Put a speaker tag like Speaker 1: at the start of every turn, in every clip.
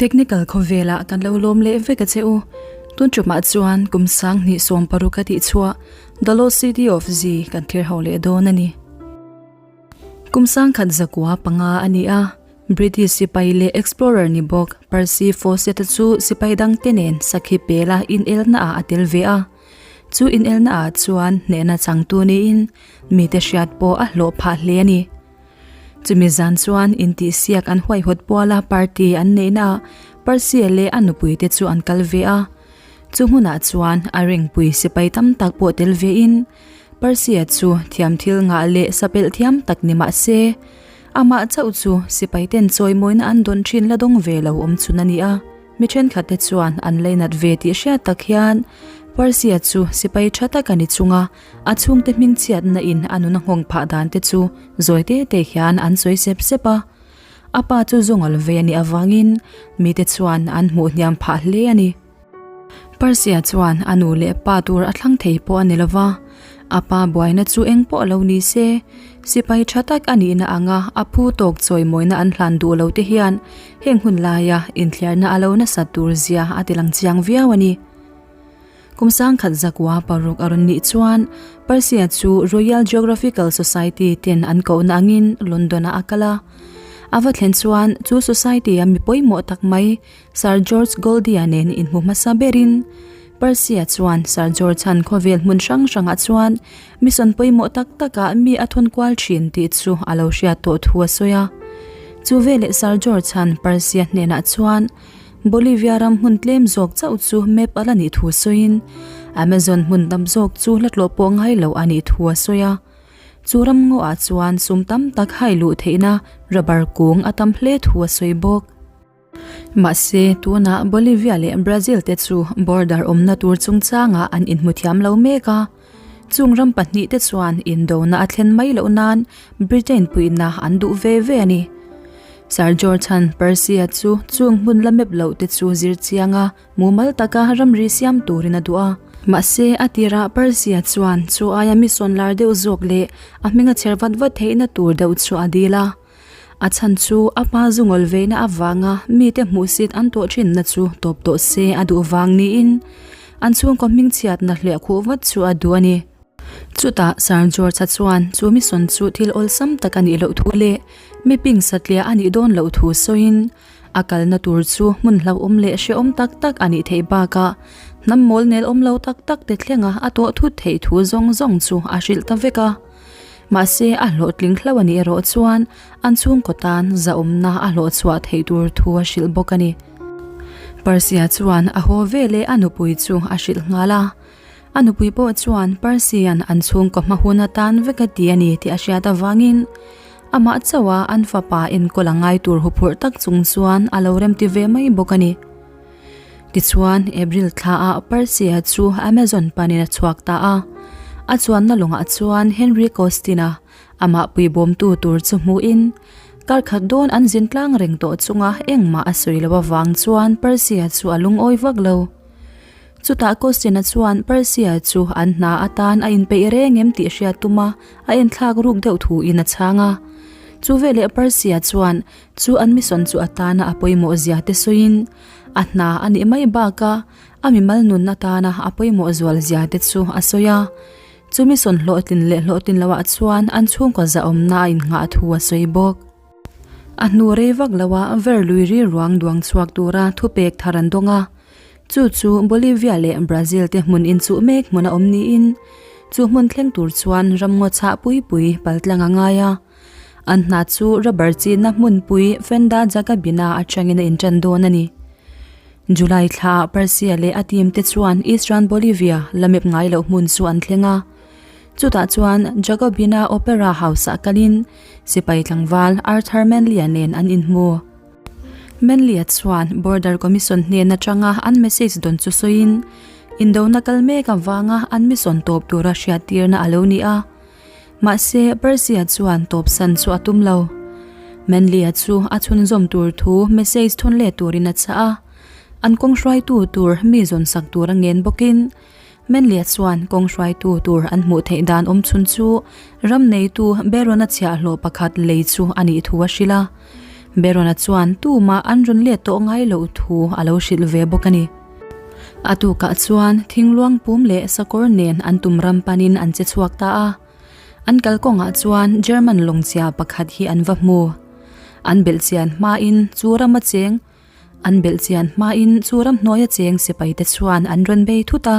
Speaker 1: Technical khawvelah kan lo lawm leh vek a che u. Tun tumah chuan kum 2016 a tihchhuah The Lost City of Z kan thlir ho leh dawn a ni. Kum 1905 a ni a, British sipai leh explorer ni bawk Percy Fawcett-a chu sipai dangte nen sakhi pela inelna ah a tel ve a. Chu inelna ah chuan hnehna changtu niin mite hriat pawh a hlawh phah hle a ni. Chumi zan chuan intihsiak an huaihawt puala party an neihna ah Percy-a leh a nupuite chu an kal ve a. Chu hmunah chuan a ringpui sipai tam tak pawh tel vein Percy-a chu thiam thil ngah leh sapelh thiam tak ni mah se, amah chauh chu sipaiten chawimawina an dawn thin la dawng ve lo awm chhun a ni a. Mi thenkhatte chuan an leinat ve tih hriat tak hian Percy-a chu sipai tha tak a ni chunga a chhungte hmingchhiatna in a nun a nghawng phah dan te chu zawi te te hian an sawi sep sep a. A pa chu zawngal ve a nih avangin mite chuan an hmuh hniam phah hle a ni. Persia chuan a nu leh pa tur a thlang thei pawh a ni lova, a pa buaina chu eng pawh lo ni se, sipai tha tak a nihna anga a phu tawk chawimawina an hlan duh lo te hian heng hun laia inthliarna a lo nasat tur zia a ti lang chiang viau a ni. Kum 1906 a rawn nih chuan Persia chu Royal Geographical Society ten an kohna angin London-ah a kal a. A va thlen chuan chu society-a mi pawimawh tak mai Sir George Goldie-a nen inhmu hmasa berin Percy-a chuan Sir George-a'n khawvel hmun hrang hrangah chuan mission pawimawh tak takah mi a thawn kual thin tih chu a lo hriat tawh thu a sawi a. Chu veleh Sir George-a'n Percy-a hnenah chuan Bolivia ram hmun tlem zawk chauh chu map a la nih thu sawiin Amazon hmun tam zawk chu la tlawh pawh ngai lo a nih thu a sawi a. Chu ram ngawah chuan sum tam tak hai luh theihna rubber kung a tam hle thu a sawi bawk. Mahse, tunah Bolivia leh Brazil te chu border awmna tur chungchangah an inhmu thiam lo mek a. Chung ram pahnihte chuan indona a thlen mai loh nan Britain puihna an duh ve ve a ni. Sir George-a'n Persia chu chung hmun la mep loh te chu zir chiang a, mumal taka ramri siam turin a duh a. Mahse, a tirah Persia chuan chu aia mi sawn lar deuh zawk leh a hminga chher vat vat theihna tur deuh chu a dil a. A chhan chu a pa zungawl veina avanga mite hmuhsit an tawh thinna chu tawp tawh se a duh vang niin an chhungkaw hmingchhiatna hliah khuh vat chu a duh a ni. Chutah Sir George-a chuan chu mission chu thil awlsam tak a nih loh thu leh mi ping satliah a nih dawn loh thu sawiin a kalna tur chu hmun hlauhawm leh hrehawm tak tak a nih theih bakah hnam mawl nel awm lo tak tak te thlenga a tawh thut theih thu zawng zawng chu a hrilh ta vek a. Mahse, a hlawhtling hlauh a nih erawh chuan an chhungkaw tan zahawmna a hlawhchhuah theih tur thu a hrilh bawk a ni. Persia chuan a haw veleh a nupui chu a hrilh nghal a. A nupui pawh chuan Persian an chhungkaw hma hun atan vek a ti a ni tih a hriat avangin amah chauha an fapa enkawl a ngai tur huphurh tak chung chuan a lo remti ve mai bawk a ni. Tichuan, April thlaah Persia chu Amazon panin a chhuak ta a. A chuanna lawngah chuan Henry Costin-a amah puibawmtu tur chu hmuhin, kar khat dawn an zin tlang reng tawh chunga engmah a sawi loh avang chuan Persia chu a lungawi vak lo. Chutah Costin-a chuan Persia chu an hna atan a inpeih reng em tih hriat tuma a enthlak ruk deuh thuin a chhang a. Chu veleh Persia chuan Chu an mission chu atana a pawimawh zia te sawiin, a hna a nih mai baka a mimal nun atana a pawimawh zual zia te chu a sawi a. Chu mission hlawhtlin leh hlawhtlin loah chuan an chhungkaw zahawmna a innghah thu a sawi bawk. A hnu rei vak loah ver lui ri ruang duang chhuak tura thupek thar an dawng a. Chu chu Bolivia leh Brazil te hmun inchuh mek hmun a awm niin, chu hmun thleng tur chuan ramngaw chhah pui pui paltlang a ngai a. An hna chu rubber chinna hmunpui Fenda Jacobina atangin a intan dawn a ni. July thlaah Persia leh a team te chuan Eastern Bolivia la mep ngai loh hmun chu an thleng a. Chutah chuan Jacobina Opera House-ah kalin sipai tlangval Arthur Manley-a nen an inhmu. Manley-a chuan Border Commission hnen atanga an message dawn chu sawiin, Indona kal mek avanga an mission tawp tura hriattirna a lo ni a. Mahse, Percy-a chuan tawpsan chu a tum lo. Manly-a chu a chhunzawm tur thu message thawn leh turin a chah a. An kawng hruaitu tur mi zawn sak tur a ngen bawkin, Manly-a chuan kawng hruaitu tur an hmuh theih dan awm chhun chu ram neitu Baron-a chhiahhlawh pakhat lei chu a nih thu a hrilh a. Baron-a chuan tumah an rawn let tawh ngai loh thu a lo hrilh ve bawk a ni. A tukah chuan thingluang pum leh sakawr nen an tum ram panin an che chhuak ta a. An kalkawngah chuan German lawngchia pakhat hi an va hmu. An belhchian hmain chu rama cheng An belhchian hmain chu ramhnuaia cheng sipaite chuan an rawn bei thut a.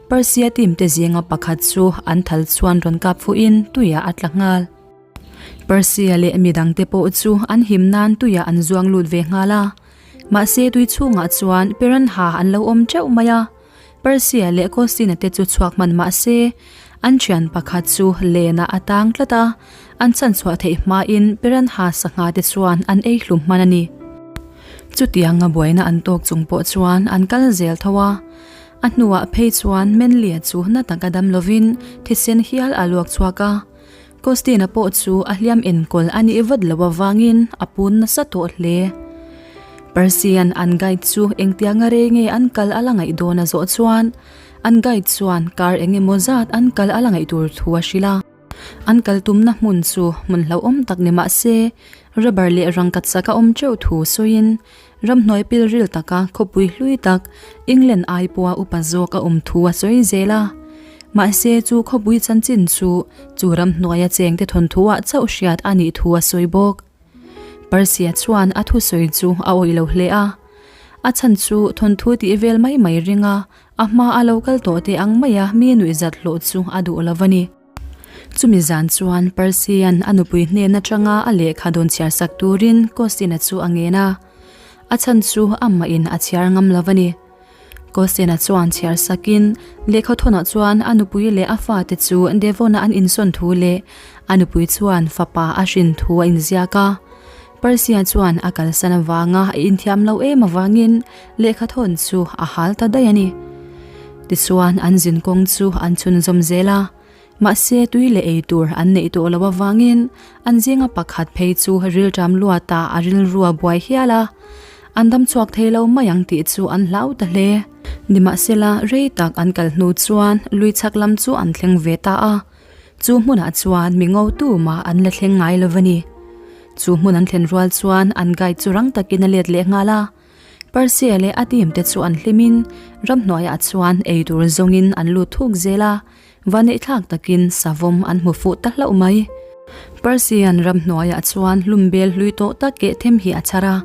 Speaker 1: Persia team te zinga pakhat chu an thal chuan rawn kap fuhin tuiah a tla nghal. Persia leh midangte pawh chu an him nan tuiah an zuang lut ve nghal a. Mahse tui chhungah chuan piranha an lo awm teuh mai a. Persia leh Costina te chu chhuak hman mah se, an thian pakhat chu lenah a tang tlat a, an chhanchhuah theih hmain piranha sangha te chuan an ei hlum hman a ni. Chutianga buaina an tawk chung pawh chuan an kal zel tho a, a hnuah phei chuan Manly-a chu na taka dam lovin thisen hial a luak chhuak a, Costina pawh chu a hliam enkawl a nih vat loh avangin a pun nasa tawh hle. Persian an guide chu engtianga rei nge an kal a la ngaih dawn a zawh chuan an guide chuan kar eng emaw zat an kal a la ngaih tur thu a hrilh a. An kal tumna hmun chu hmun hlauhawm tak ni mah se rubber leh rangkhat sak a awm teuh thu sawiin ramhnuai pilril taka khawpui hlui tak England ai pawha upa zawk a awm thu a sawi zel a. Mahse chu khawpui chanchin chu chu ramhnuaia chengte thawnthuah chauh hriat a nih thu a sawi bawk. Persia chuan a thusawi chu a awih lo hle a. A chhan chu thawnthu tih vel mai mai ringa a hma a lo kal tawh te ang maia mi nuihzat hlawh chu a duh lo a ni. Chumi zan chuan Percy-a'n a nupui hnen atanga a lehkha dawn chhiar sak turin Costin-a chu a ngen a. A chhan chu amahin a chhiar ngam lo a ni. Costin-a chuan chhiar sakin lehkha thawnah chuan a nupui leh a fate chu Devon-a an insawn thu leh a nupui chuan fapa a hrin thu a inziak a. Percy-a chuan a kalsan avanga a inthiam lo em avangin lehkha thawn chu a hal ta daih a ni. Tichuan an zin kawng chu an chhunzawm zel a, mahse tui leh ei tur an neih tawh loh avangin an zinga pakhat phei chu rilṭam luatah a rilru a buai hial a, an dam chhuak thei lo mai ang tih chu an hlau ta hle. Nimahsela rei tak an kal hnu chuan lui chhak lam chu an thleng ve ta a, chu hmunah chuan mi ngo tumah an la thleng ngai lo a ni. Chu hmun an thlen rual chuan an guide chu rang takin a let leh nghal a. Persia leh a team te chu an hlimin ramhnuaiah chuan ei tur zawngin an lut thuk zel a, vaneihthlak takin savawm an hmu fuh ta hlauh mai. Persian ramhnuaiah chuan hlumbel hlui tawh tak keh them hi a chhar a,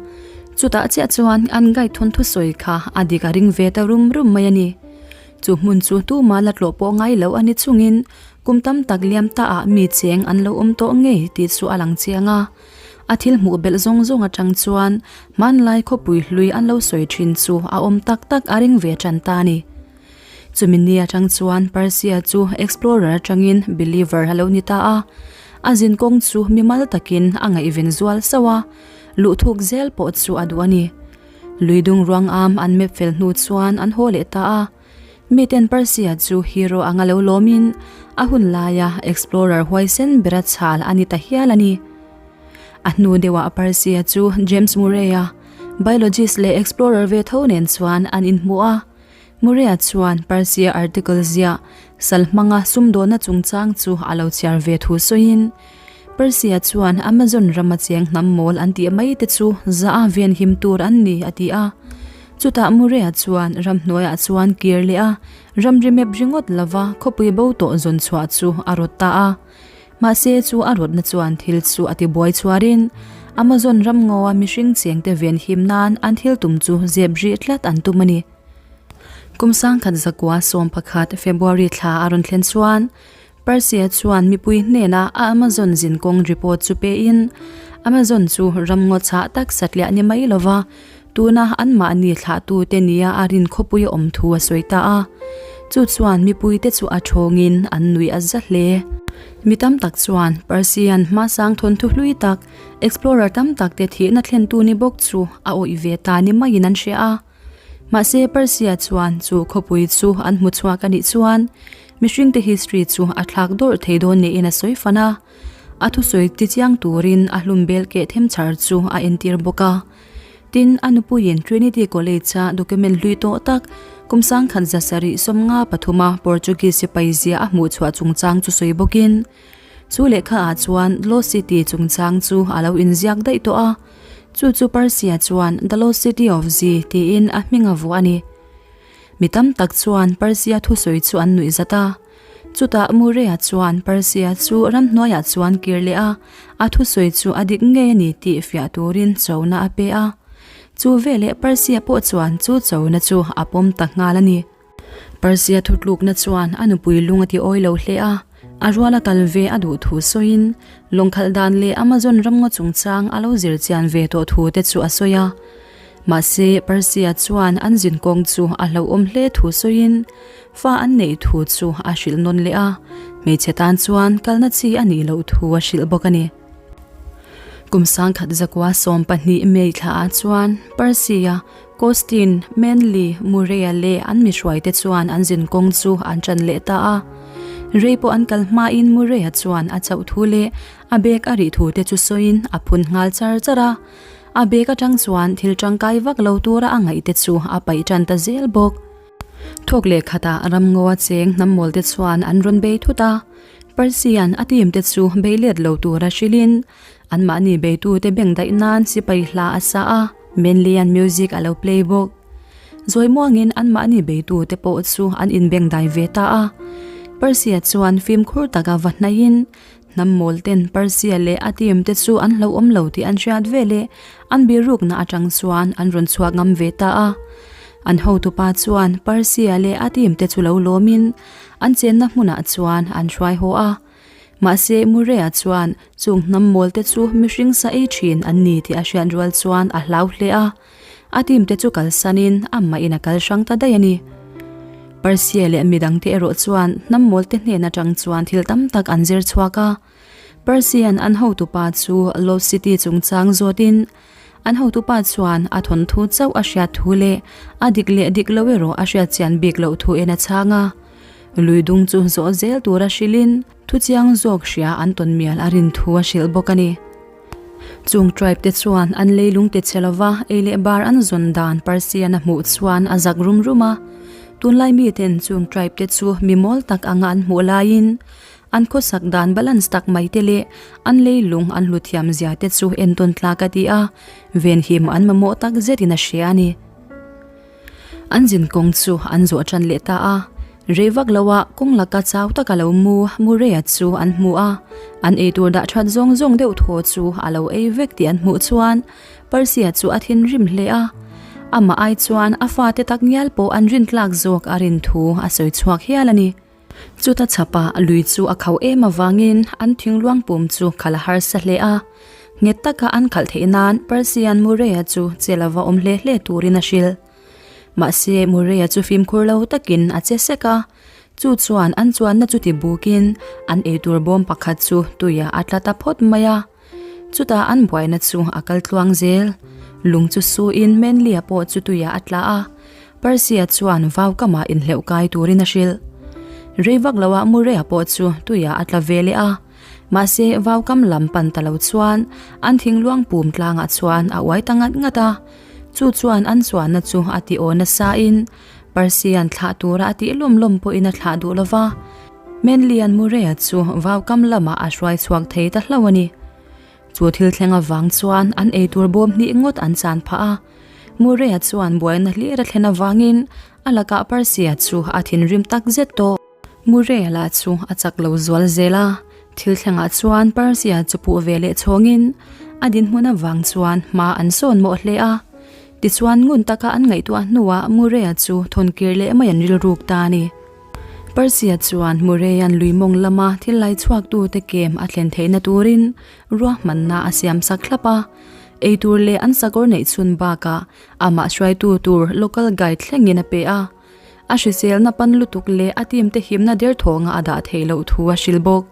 Speaker 1: chutah chiah chuan an guide thawn thusawi kha a dik a ring ve ta rum rum mai a ni. Chu hmun chu tumah la tlawh pawh ngai lo a ni chungin kum tam tak liam taah mi cheng an lo awm tawh ngei tih chu a lang chiang a. A thil hmuh belh zawng zawng atang chuan hmanlai khawpui hlui an lo sawi thin chu a awm tak tak a ring ve tan ta a ni. Chumi ni atang chuan Persia chu explorer atangin believer a lo ni ta a, a zin kawng chu mimal takin a ngaihven zual sauh a, luhthuk zel pawh chu a duh a ni. Lui dung ruang am an map fel hnu chuan an haw leh ta a. Miten Persia chu hero anga lo lawmin a hun laia explorer huaisen bera chhal a ni ta hial a ni. A hnu deuhah Persia chu James Murray-a, biologist leh explorer ve tho nen chuan an inhmu a. Murray-a chuan Persia article ziah sal hmanga sumdawnna chungchang chu a lo chhiar ve thu sawiin, Persia chuan Amazon rama cheng hnam mawl an tih mai te chu za a ven him tur an ni a ti a. Chutah Murray-a chuan ramhnuaiah chuan kir leh a, ramri map ringawt lova khawpui bo tawh zawn chhuah chu a rawt ta a. Mahse chu a rawtna chuan thil chu a ti buai chhuarin Amazon ramngawa mihring chengte ven him nan an thil tum chu zep rih tlat an tum a ni. Kum 1911 February thla a rawn thlen chuan Persia chuan mipui hnena a Amazon zinkawng report chu pein, Amazon chu ramngaw chhah tak satliah ni mai lova, tuna anmahni thlahtute nia a rin khawpui a awm thu a sawi ta a. Chu chuan mipuite chu a thawngin an nuih a za hle. Mi tam tak chuan Persian hmasang thawnthu hlui tak, explorer tam takte thihna thlentu ni bawk chu a awih ve ta ni maiin an hria a. Mahse Persia chuan chu khawpui chu an hmu chhuak a nih chuan mihringte history chu a thlak dawrh thei dawn niin a sawi fan a. A thusawi ti chiang turin a hlum bel keh them chhar chu a entir bawk a. Tin, a nupuiin Trinity College-a document hlui tawh tak kum 1773-a Portuguese sipai zia a hmuh chhuah chungchang chu sawi bawkin chu lehkhaah chuan Lost City chungchang chu a lo inziak daih tawh a. Chu chu Percy-a chuan The Lost City of Z tiin a hming a vuah a ni. Mi tam tak chuan Percy-a thusawi chu an nuih zat a. Chutah Murray-a chuan Percy-a chu ramhnuaiah chuan kir leh a, a thusawi chu a dik ngei a ni tih fiah turin chona a pe a. Chu veleh Percy-a pawh chuan chu chona chu a pawm ta nghal a ni. Persia thutlukna chuan a nupui lung a ti awi lo hle a, a ruala kal ve a duh thu sawiin lawngkhalh dan leh Amazon ramngaw chungchang a lo zir chian ve tawh thu te chu a sawi a. Mahse, Persia chuan an zin kawng chu a hlauhawm hle thu sawiin fa an neih thu chu a hrilh nawn leh a, hmeichhe tan chuan kalna chi a nih loh thu a hrilh bawk a ni. Kum sangkhat zakua 12 May thlaah chuan Persia Costin, Manly, Murray-a leh an mihruaite chuan an zin kawng chu an ṭan leh ta a. Rei pawh an kal hmain Murray-a chuan a chauh thu leh a bag a rih thute chu sawiin a phun nghal char char a. A bag aṭang chuan thil ṭangkai vak lo tura a ngaihte chu a paih ṭan ta zel bawk. Thawk leh khatah ramngawa cheng hnammawl-te chuan an rawn bei thut a. Percy-a'n a team-te chu bei let lo tura hrilhin Anmahni beitute beng daih nan sipai hla a sa a, Manly-a'n music a lo play bawk. Zawi muangin anmahni beitute pawh chu an inbeng dai ve ta a. Percy-a chuan fimkhur taka va hnaihin, hnam mawl ten Percy-a leh a team te chu an hlauhawm lo tih an hriat veleh an birukna atang chuan an rawn chhuak ngam ve ta a. An hotupa chuan Percy-a leh a team te chu lo lawmin an chenna hmunah chuan an hruai haw a. Mahse, Murray-a chuan chung hnam mawlte chu mihring sa ei thin an ni tih a hriat rual chuan a hlau hle a. A team te chu kalsanin amahin a kal hrang ta daih a ni. Percy-a leh midangte erawh chuan hnam mawlte hnen atang chuan thil tam tak an zir chhuak a. Percy-a'n an hotupa chu Lost City chungchang zawtin an hotupa chuan a thawnthu chauh a hriat thu leh a dik leh dik lo erawh a hriat chian bik loh thu en a chhang a. Lui dung chu zawh zel tura hrilhin thuchiang zawk hria an tawn mial a rin thu a hrilh bawk a ni. Chung tribe te chuan an leilung ti che lova ei leh bar an zawn dan Persian a hmuh chuan a zak rum rum a. Tunlai miten chung tribe te chu mi mawl tak anga an hmuh laiin an khawsak dan balance tak mai te leh an leilung an hlu thiam zia te chu entawn tlak a ti a, venhim an mamawh tak zetin a hria a ni. An zin kawng chu an zawh tan leh ta a, rei vak loah kawng laka chau taka lo mu Murray-a chu an hmu a, an eitur dah that zawng zawng deuh thaw chu a lo ei vek tih an hmuh chuan Percy-a chu a thinrim hle a, amah ai chuan a fate tak ngial pawh an rintlak zawk a rin thu a sawi chhuak hial a ni. Chuta chhapah lui chu a khauh em avangin an thingluang pum chu khalh a harsa hle a. Nghet taka an khalh theih nan Persian Murray-a chu che lova awm hle hle turin a hrilh. Mahse Murray-a chu fimkhur lo takin a che sek a, chu chuan an chuanna chu ti bukin an eitur bawm pakhat chu tuiah a tla ta phawt mai a. Chutah an buaina chu a kal tluang zel. Lung chu suin Manly-a pawh chu tuiah a tla a, Percy-a chuan vau kamah inhleuh kai turin a hrilh. Rei vak loah Murray-a pawh chu tuiah a tla ve leh a, mahse vau kam lam pan ta lo chuan an thingluang pum tlangah chuan a uai ta ngat ngat a. Chu chuan an chuanna chu a ti aw nasain Percy-a'n thlah tura a tih lawm lawm pawhin a thlah duh lova. Manly-a'n Murray-a chu vaukam lamah a hruai chhuak thei ta hlauh a ni. Chu thil thleng avang chuan an eitur bawm hnih ngawt an chan phah a. Murray-a chuan buaina hlir a thlen avangin a lakah Percy-a chu a thinrim tak zet tawh. Murray-a lah chu a chak lo zual zel a, thil thlengah chuan Percy-a chu puh ve leh chhawngin a dinhmun avang chuan hma an sawn mawh hle a. Tichuan ngun taka an ngaihtuah hnuah Murray-a chu thawnkir leh mai an rilruk ta a ni. Persia chuan Murray-a'n lui mawng lama thil lai chhuaktute kem a thlen theihna turin ruahmanna a siam sak thlap a. Eitur leh an sakawr neih chhun bakah amah hruaitu tur local guide thlengin a pe a. A hriselna pan lutuk leh a team te himna derthawnga a dah theih loh thu a hrilh bawk.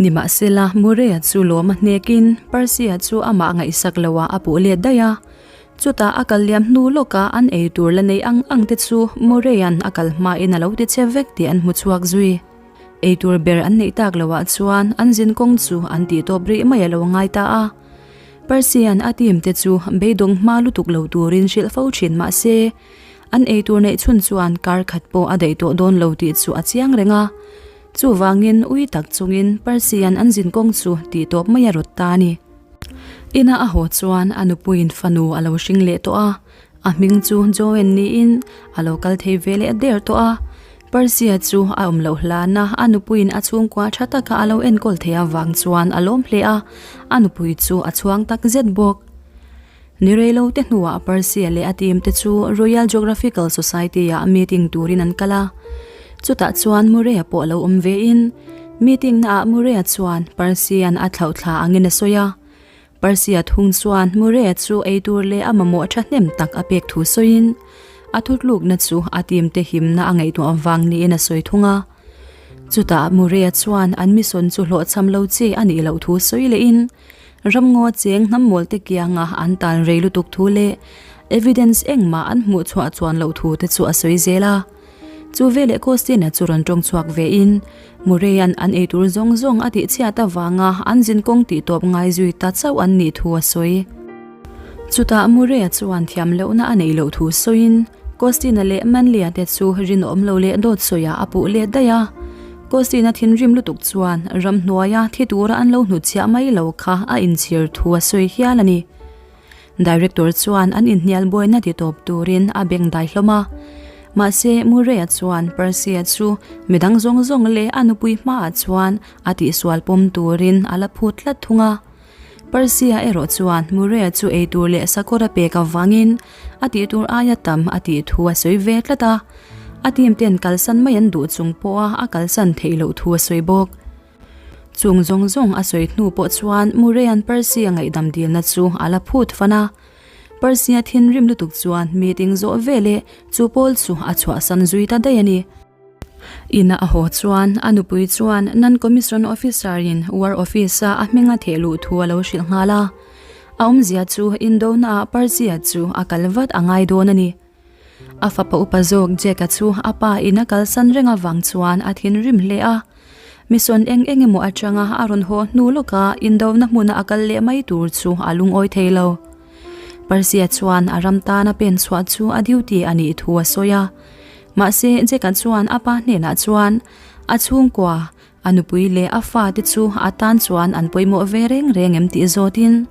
Speaker 1: Nimahsela, Murray-a chu lawm a hnekin Percy-a chu amah ngaihsak loah a puh let daih a. Chutah a kal liam hnu lawkah an ei tur la nei ang ang te chu Murray-a'n a kal hmain a lo ti che vek tih an hmu chhuak zui. Ei tur ber an neih tak loah chuan an zin kawng chu an tih tawp rih mai a lo ngai ta a. Percy-a'n a team te chu beidawng hma lutuk lo turin hrilh fo thin mah se, an ei tur neih chhun chuan kar khat pawh a daih tawh dawn lo tih chu a chiang reng a. Chuvangin ui tak chungin Percy-a'n an zin kawng chu tih tawp mai a rawt ta a ni. Ina a haw chuan a nupuiin fanu a lo hring leh tawh a, a hming chu Joanne niin a lo kal thei ve leh der tawh a. Percy-a chu a awm loh hlana a nupuiin a chhungkua tha taka a lo enkawl theih avang chuan a lawm hle a, a nupui chu a chhuang tak zet bawk. Ni reilo te hnuah Percy-a leh a team te chu Royal Geographical Society-ah meeting turin an kal a. Chutah chuan Murray-a pawh a lo awm vein, meeting naah Murray-a chuan Percy-a'n a thlauh thla angin a sawi a. Percy-a thung chuan Murray-a chu eitur leh a mamawh thahnem tak a pek thu sawiin, a thutlukna chu a team te himna a ngaihtuah vang niin a sawi thung a. Chutah Murray-a chuan an mission chu hlawhchham lo chi a nih loh thu sawi lehin, Ramngaw cheng hnammawl te kianga an tan rei lutuk thu leh evidence engmah an hmuh chhuah chuan loh thu te chu a sawi zel a. Chu veleh Costina chu rawn tawng chhuak ve in Murray-a'n an eitur zawng zawng a tih chhiat avanga an zinkawng tih tawp ngai zui ta chauh an nih thu a sawi. Chutah Murray-a chuan thiam lohna a neih loh thu sawiin Costina leh Manley-a te chu rinawm lo leh dawt sawiah a puh let daih a. Costina thinrim lutuk chuan ramhnuaia thi tura an lo hnutchhiah mai lo kha a inchhir thu a sawi hial a ni. Director chuan an inhnial buaina ti tawp turin a beng dai hlawm a. Mahse, Murray-a chuan Percy-a chu midang zawng zawng leh a nupui hmaah chuan a tihsual pawm turin a la phut tlat thung a. Percy-a erawh chuan Murray-a chu eitur leh sakawr a pek avangin a tih tur aia tam a tih thu a sawi ve tlat a. A team ten kalsan mai an duh chung pawha a kalsan theih loh thu a sawi bawk. Chung zawng zawng a sawi hnu pawh chuan Murray-a'n Percy-a ngaihdam dilna chu a la phut fan a. Percy-a thinrim lutuk chuan meeting zawh veleh chu pawl chu a chhuahsan zui ta daih a ni. Ina a haw chuan a nupui chuan Non-Commissioned Officer-in War Office-a a hming a theh luh thu a lo hrilh nghal a. A awmzia chu Indonaah Percy-a chu a kal vat a ngai dawn a ni. A fapa upa zawk Jack-a chu a pa in a kalsan reng avang chuan a thinrim hle a. Mison eng eng emaw atanga a rawn haw hnu lawka indona hmuna a kal leh mai tur chu a lungawi thei lo. Percy-a chuan a ram tana pen chhuah chu a duty a nih thu a sawi a. Mahse Jack-a chuan a pa hnenah chuan a chhungkua, A nupui leh a fate chu a tan chuan an pawimawh ve reng reng em tih zawtin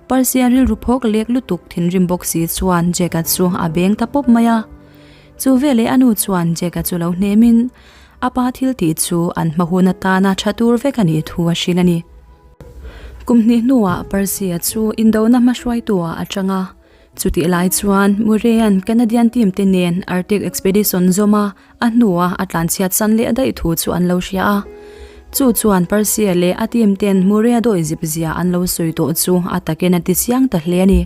Speaker 1: Percy-a rilru phawk lek lutuk thinrim bawk si chuan Jack-a chu a beng ta pawp mai a. Chu veleh a nu chuan Jack-a chu lo hnemin a pa thil tih chu an hma hun atana tha tur vek a nih thu a hrilh a ni. Kum hnih hnuah Percy-a chu indona hmahruaitu-ah a chang a. Chutih lai chuan Murray-a'n Canadian team te nen Arctic Expedition zawm a, a hnua a tlanchhiat san leh daih thu chu an lo hria a. Chu chuan Percy-a leh a team ten Murray-a dawi zip zia an lo sawi tawh chu a takin a ti chiang ta hle a ni.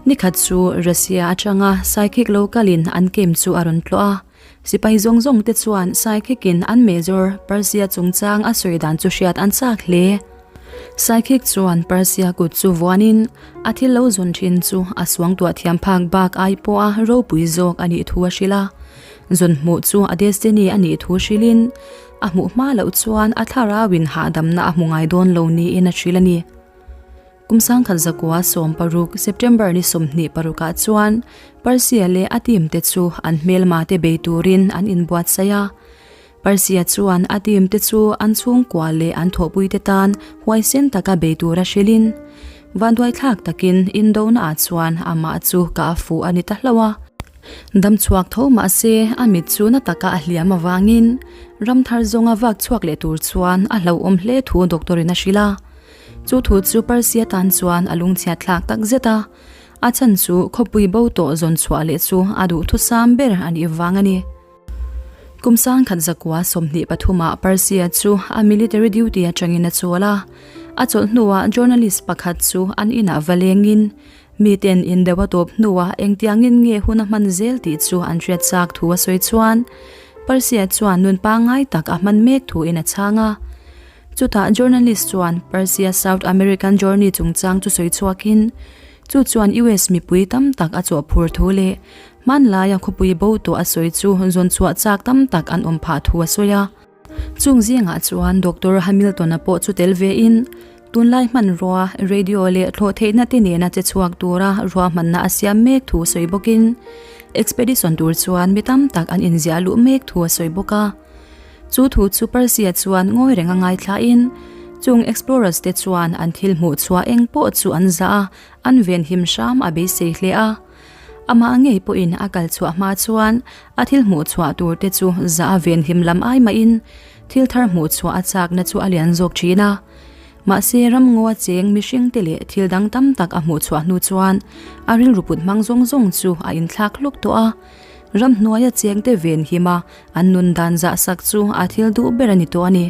Speaker 1: Nikhat chu Russia atanga Psychic lo kalin an camp chu a rawn tlawh a. Sipai zawng zawng te chuan Psychic-in an Major Percy-a chungchang a sawi dan chu hriat an chak hle. Psychic chuan Persia kut chu vuanin a thil lo zawn thin chu a suangtuah thiam phak bak ai pawha ropui zawk a nih thu a hrilh a. Zawn hmuh chu a destiny a nih thu hrilhin a hmuh hma loh chuan a thlarauin hahdamna a hmu ngai dawn lo niin a hrilh a ni. Kum sangkhat zakua 16 September ni 26 ah chuan Persia leh a team te chu an hmelma te bei turin an inbuatsaih a. Persia chuan a team te chu an chhungkua leh an thawhpui te tan huaisen taka bei tura hrilhin, vanduaithlak takin indona ah chuan amah chu ka a fuh a ni ta hlauh a. Dam chhuak tho mahse a mit chu na taka a hliam avangin ram thar zawnga vak chhuak leh tur chuan a hlauhawm hle thu doctor in a hrilh a. Chu thu chu Persia tan chuan a lungchhiat thlak tak zet a, a chhan chu khawpui bo tawh zawn chhuah leh chu a duhthusam ber a nih vang a ni. Kum sangkhat zakua 23 ah Percy-a chu a military duty atangin a chawl a. A chawlh hnuah journalist pakhat chu an inah va lengin miten indeuh a tawp hnuah engtiangin nge hun a hman zel tih chu an hriat chak thu a sawi chuan Percy-a chuan nun pangngai tak a hman mek thuin a chhang a. Chutah journalist chuan Percy-a South American journey chungchang chu sawi chhuakin chu chuan US mipui tam tak a chawhphur thu leh Hmanlaia khawpui bo tawh a sawi chu zawn chhuah chak tam tak an awm phah thu a sawi a. Chung zingah chuan Doctor Hamilton-a pawh chu tel vein, tunlai hmanrua, radio leh thlawh theihna te nena che chhuak tura ruahmanna a siam mek thu sawi bawkin, expedition tur chuan mi tam tak an inziah luh mek thu a sawi bawk a. Chu thu chu Percy-a chuan ngawi reng a ngaithlain, Chung explorers te chuan an thil hmuh chhuah eng pawh chu an zah a, an venhim hram a beisei hle a. Amah ngei pawhin a kal chhuah hma chuan a thil hmuh chhuah tur te chu zah a venhim lam ai mahin thil thar hmuh chhuah a chakna chu a lian zawk thin a. Mahse ramngaw a cheng mihring te leh thil dang tam tak a hmuh chhuah hnu chuan a rilru put hmang zawng zawng chu a inthlak hluk tawh a. Ramhnuaia cheng te venhim a an nun dan zah sak chu a thil duh ber a ni tawh a ni.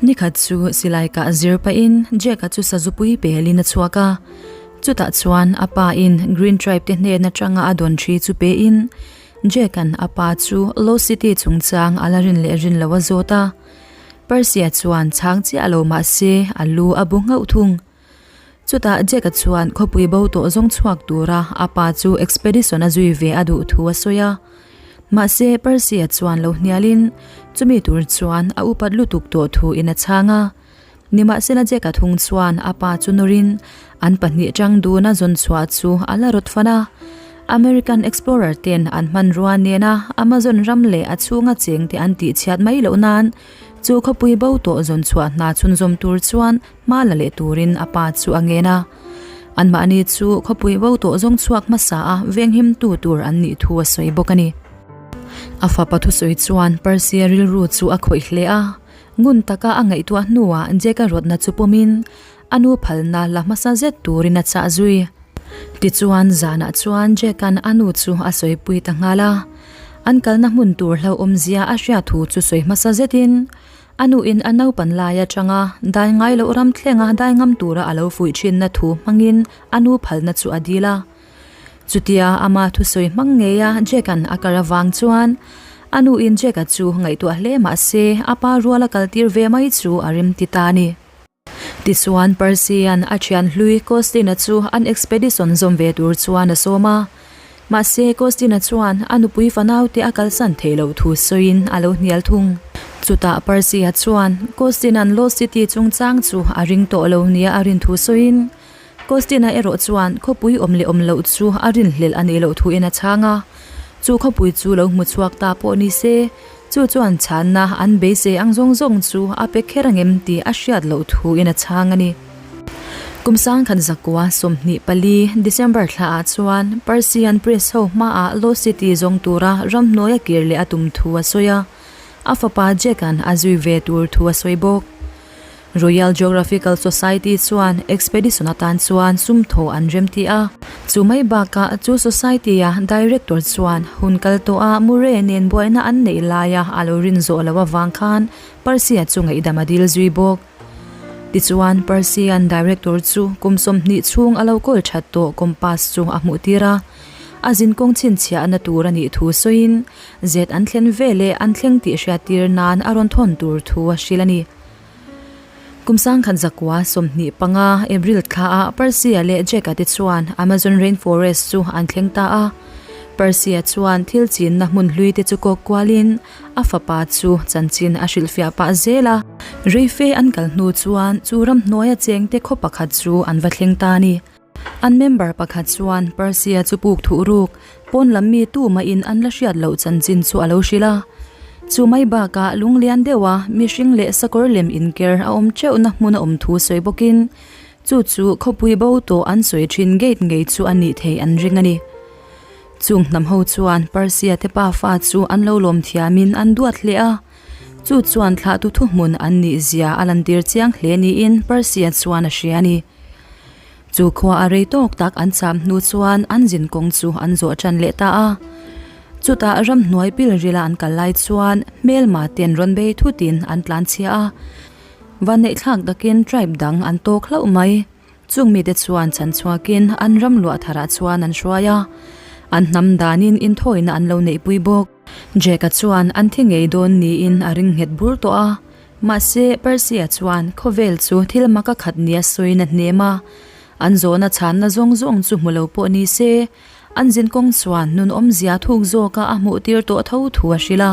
Speaker 1: Nikhat chu silai kah zir pahin Jack-a chu sazupui pelin a chhuak a. Chutah chuan a pa in Green Tribe te hnen atanga a dawn thi chu pein Jack-a'n a pa chu Lost City chungchang a la rin leh rin lo a zawt a. Percy-a chuan chhang chiah lo mah se a lu a bu nghauh thung. Chutah Jack-a chuan khawpui bo tawh zawng chhuak tura a pa chu expedition a zui ve a duh thu a sawi a. Mahse Percy-a chuan lo hnialin chumi tur chuan a upat lutuk tawh thu in a chhang a. Nimahsela Jack-a thung chuan a pa chu nawrin an pahnih tang duna zawn chhuah chu a la rawt fan a. American explorer ten an hmanrua nena Amazon ram leh a chhunga chengte an tihchhiat mai loh nan chu khawpui bo tawh zawn chhuah hna chhunzawm tur chuan Hma la leh turin a pa chu a ngen a. Anmahni chu khawpui bo tawh zawng chhuak hmasa a venghimtu tur an nih thu a sawi bawk a ni. A fapa thusawi chuan Percy-a rilru chu a khawih hle a. Ngun taka a ngaihtuah hnuah Jack-a rawtna chu pawmin a nu phalna la hmasa zet turin a chah zui. Tichuan zanah chuan Jack-a'n a nu chu a sawipui ta nghal a. An kalna hmun tur hlauhawmzia a hriat thu chu sawi hmasa zetin A nuin a naupan lai atanga dai ngai loh ram thlenga dai ngam tura a lo fuih thinna thu hmangin a nu phalna chu a dil a. Chutia ama thusawi hmang ngeia Jack-a'n a kar avang chuan a nuin Jack-a chu ngaihtuah hle mah se a pa ruala kaltir ve mai chu a rim ti ta a ni. Tichuan Percy-a'n a thian hlui Costin-a chu an expedition zawm ve tur chuan a sawm a. Mahse Costin-a chuan a nupui fanaute a kalsan theih loh thu sawiin a lo hnial thung. Chutah Percy-a chuan Costin-a'n Lost City chungchang chu a ring tawh lo nia a rin thu sawiin Costin-a erawh chuan khawpui awm leh awm loh chu a rinhlelh a nih loh thuin a chhang a. Chu khawpui chu lo hmu chhuak ta pawh ni se, Chu chuan chhanna an beisei ang zawng zawng chu a pe kher angem tih a hriat loh thuin a chhang a ni. Kum sangkhat zakua 24 December thlaah chuan Persian Press ho hmaah Lost City zawng tura ramhnuai a kir leh a tum thu a sawi a, a fapa Jack-a'n a zui ve tur thu a sawi bawk. Royal Geographical Society chuan expedition atan chuan sum thaw an remti a. Chu mai bakah chu Society-a Director chuan hun kal tawha Murray nen buaina an neih laia a lo rin zawh loh avang khan Percy-a chu ngaihdam a dil zui bawk. Tichuan Percy-a'n Director chu kum 20 chhung a lo kawl that tawh compass chu a hmuh tir a. A zinkawng chhinchhiahna tur a nih thu sawiin zet an thlen veleh an thleng tih hriattir nan a rawn thawn tur thu a hrilh a ni. Kum sangkhat zakua 25 April thlaah Percy-a leh Jack-a te chuan Amazon Rainforest chu an thleng ta a. Percy-a chuan thil chinna hmun hlui te chu kawk kualin a fapa chu chanchin a hrilhfiah pah zel a. Reife an kal hnu chuan chu ramhnuaia chengte khaw pakhat chu an va thleng ta a ni. An member pakhat chuan Percy-a chu puk thuh ruk, pawn lam mi tu mahin an la hriat loh chanchin chu a lo hrilh a. Chu mai bakah lunglian deuha mihring leh sakawr lem inker a awm teuhna hmun a awm thu sawi bawkin chu chu khawpui bo tawh an sawi thin gate ngei chu a nih theih an ring a ni. Chung hnam ho chuan Percy-a te pafa chu an lo lawm thiamin an duat hle a. Chu chuan thlahtu thuhmun an nih zia a lantir chiang hle niin Percy-a chuan a hria a ni. Chu khua a rei tawk tak an cham hnu chuan an zin kawng chu an zawh tan leh ta a. Chutah ramhnuai pil rila an kal lai chuan hmelma ten rawn bei thutin an tlan chhia a. Vanneihthlak takin tribe dang an tawk hlauh mai. Chung mite chuan chhan chhuakin an ram luah tharah chuan an hruai a. An hnam danin inthawina an lo neihpui bawk. Jack-a chuan an thi ngei dawn niin a ring nghet bur tawh a. Mahse, Percy-a chuan khawvel chu thil mak a khat nia sawiin a hnem a. An zawhna chhanna zawng zawng chu hmu lo pawh ni se, an zin kawng chuan nun awmzia thuk zawka a hmuh tir tawh tho thu a hrilh a.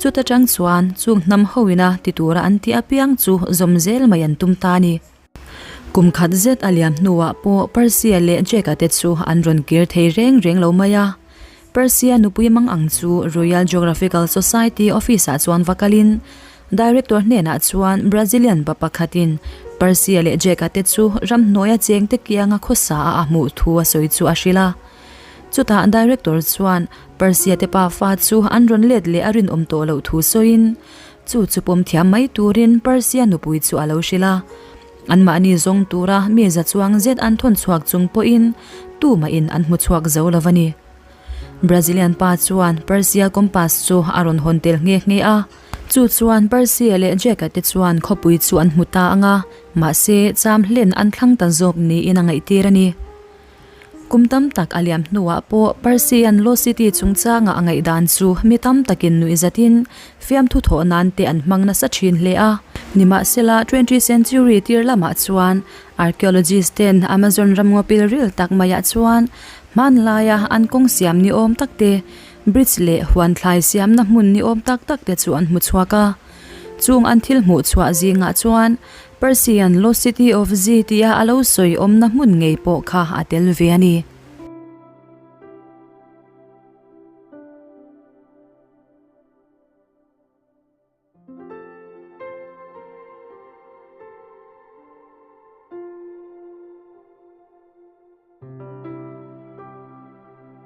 Speaker 1: Chuta tang chuan chung hnam hoina ti tura an tih apiang chu zawm zel mai an tum ta a ni. Kum khat zet a liam hnuah pawh Percy-a leh Jack-a te chu an rawn kir thei reng reng lo mai a. Percy-a nupui mang ang chu Royal Geographical Society office-ah chuan va kalin. Director hnenah chuan Brazilian pa pakhatin Percy-a leh Jack-a te chu ramhnuaia chengte kianga khawsa a a hmuh thu a sawi chu a hrilh a. Chutah Director chuan Percy-a te pafa chu an rawn let leh a rinawm tawh loh thu sawiin chu chu pawm thiam mai turin Percy-a nupui chu a lo hrilh a. Anmahni zawng tura mi za chuang zet an thawn chhuak chung pawhin tumahin an hmu chhuak zo lo a ni. Brazilian pa chuan Persia compass chu a rawn hawn tel nghe nghe a. Chu chuan Persia leh Jack-a te chuan khawpui chu an hmu ta ang a, mahse cham hlen an thlang ta zawk niin a ngaihtir a ni. Kum tam tak a liam hnuah pawh Persian Lost City chungchanga a ngaihdan chu mi tam takin nuihzatin fiamthu thawh nan te an hmang nasa thin hle a. Nimahsela twenty century tir lamah chuan archaeologist ten Amazon ramngaw pilril tak maiah chuan hmanlaia an kawng siam ni awm tak te, bridge leh huan thlai siamna hmun ni awm tak tak te chu an hmu chhuak a. Chung an thil hmuh chhuah zingah chuan Persian Lost City of Z tia a lo sawi awmna hmun ngei pawh kha a tel ve a ni.